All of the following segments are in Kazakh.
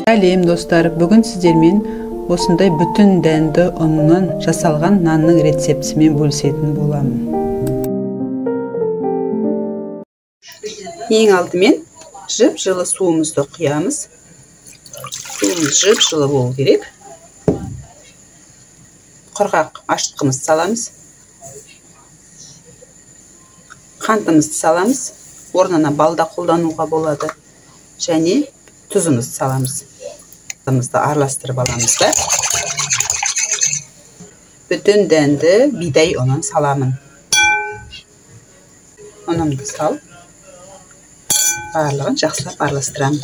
Сәлем достар, бүгін сіздермен осындай бүтін дәнді ұннан жасалған нанның рецептісімен бөлісетін боламын. Ең алдымен жып-жылы суымызды құямыз. Суымыз жып-жылы болу керек. Құрғақ ашытқымызды саламыз. Қантымызды саламыз. Орнына бал да қолдануға болады. Және тұзымызды саламыз. Тұзымызды араластырып аламыз да. Бүтін дәнді бидай ұнын саламын. Ұнымды салып, барлығын жақсылап араластырамын.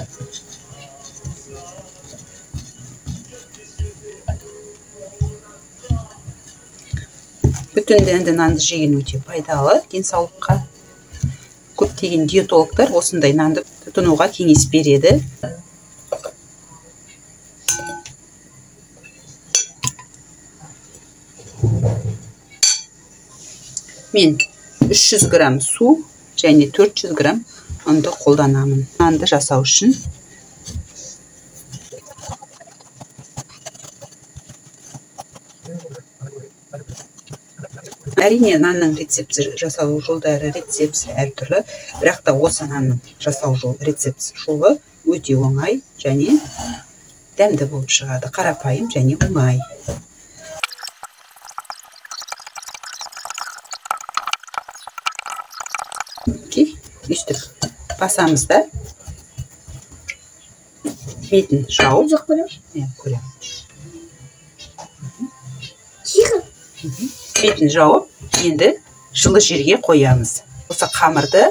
Бүтін дәнді нанды жеген өте пайдалы денсаулыққа. Көптеген диетологтар осындай нанды тұтынуға кеңес береді. Мен 300 грамм су және 400 грамм ұнды қолданамын. Нанды жасау үшін әрине нанның рецепті жасалу жолдары, рецептісі әртүрлі, бірақ та осы нанның жасау жол рецептісі жолы өте оңай және дәмді болып шығады. Қарапайым және оңай. Өйстіп басамыз да бетін жауып. Көремін. Бетін жауып, енді жылы жерге қоямыз. Осы қамырды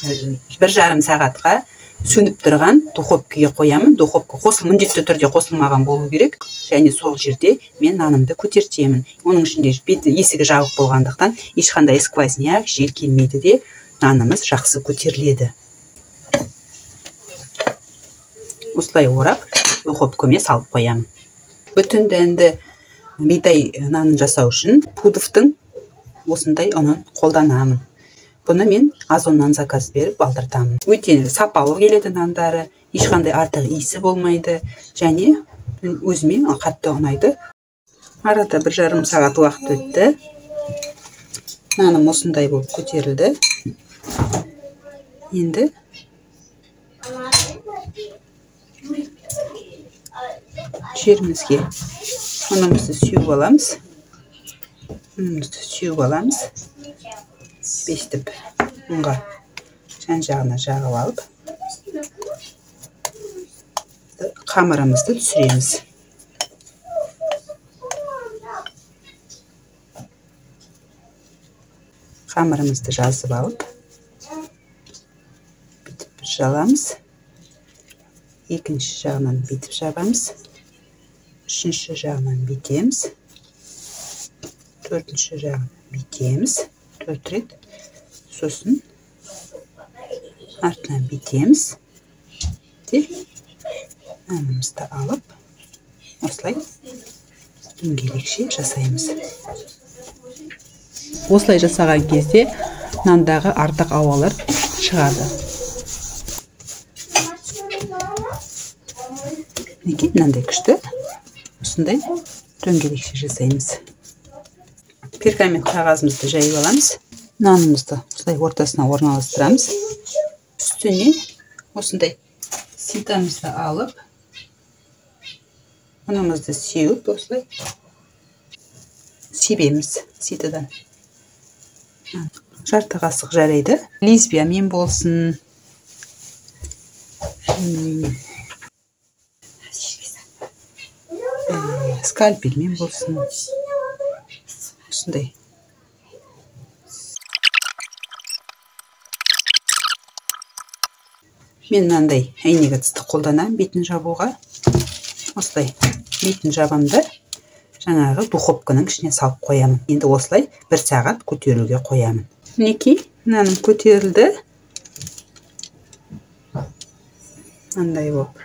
1,5 сағатқа сөніп тұрған духовкаға қоямын. Духовка міндетті түрде қосылмаған болу керек. Және сол жерде мен нанымды көтертемін. Оның ішінде беті есігі жабық болғандықтан ешқандай сквозняк, жел келмейді де нанымыз жақсы көтеріледі. Осылай орап, духовкаға салып қоямын. Бүтін дәнді бидай нанын жасау үшін пудовтың осындай ұнын қолданамын. Бұны мен Озоннан заказ беріп алдыртамын. Өте сапалы келеді нандары, ешқандай артық иісі болмайды және өзіме қатты ұнайды. Арада 1,5 сағат уақыт өтті. Наным осындай болып көтерілді. Енді жерімізге ұнымызды сеуіп аламыз. Ұнымызды сеуіп аламыз. Бестіп ұнға жан-жағына жағып алып, қамырымызды түсіреміз. Қамырымызды жазып алып, бүйтіп бір жаламыз. Екінші жағынан бүйтіп жабамыз. Үшінші жағынан бүйтеміз. Төртінші жағынан бүйтеміз. 4 рет. Сосын артынан бүйтеміз. Де нанымызды алып, осылай дөңгелекше жасаймыз. Осылай жасаған кезде нандағы артық ауалар шығады. Мінекей мынандай күшті осындай дөңгелекше жасаймыз. Пергамент қағазымызды жайып аламыз. Нанымызды осылай ортасына орналастырамыз. Үстіне осындай ситамызды алып, ұнымызды сеуіп осылай себеміз ситадан. Жарты қасық жарайды. Лезвиямен болсын. Скальпельмен болсын. Осындай. Мен мынандай әйнек ыдысты қолданамын бетін жабуға. Осылай бетін жабамын да жаңағы духовканың ішіне салып қоямын. Енді осылай 1 сағат көтеруге қоямын. Мінекей, наным көтерілді. Мынандай болып.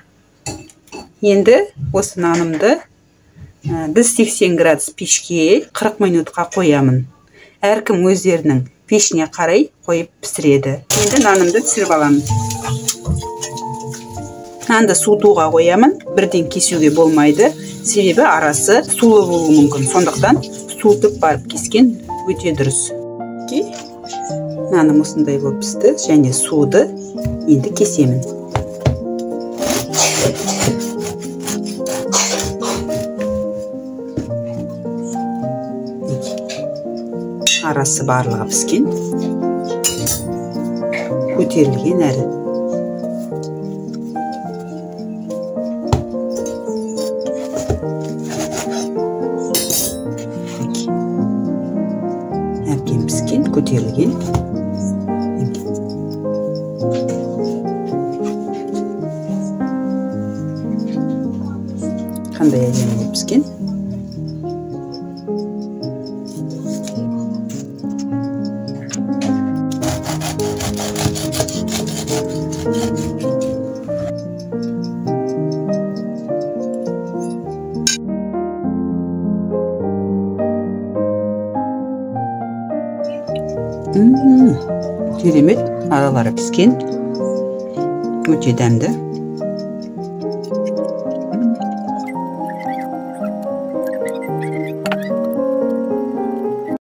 Енді осы нанымды 180 градус пешке 40 минутқа қоямын. Әркім өздерінің пешіне қарай қойып пісіреді. Енді нанымды түсіріп аламын. Нанды суытуға қоямын. Бірден кесуге болмайды, себебі арасы сулы болуы мүмкін. Сондықтан суытып барып кескен өте дұрыс. Наным осындай болып пісті және суды енді кесемін. Арасы барлығы піскен, көтерілген әрі. Әбден піскен, көтерілген. Қандай әдемі болып піскен. Керемет, аралары піскен, өте дәмді.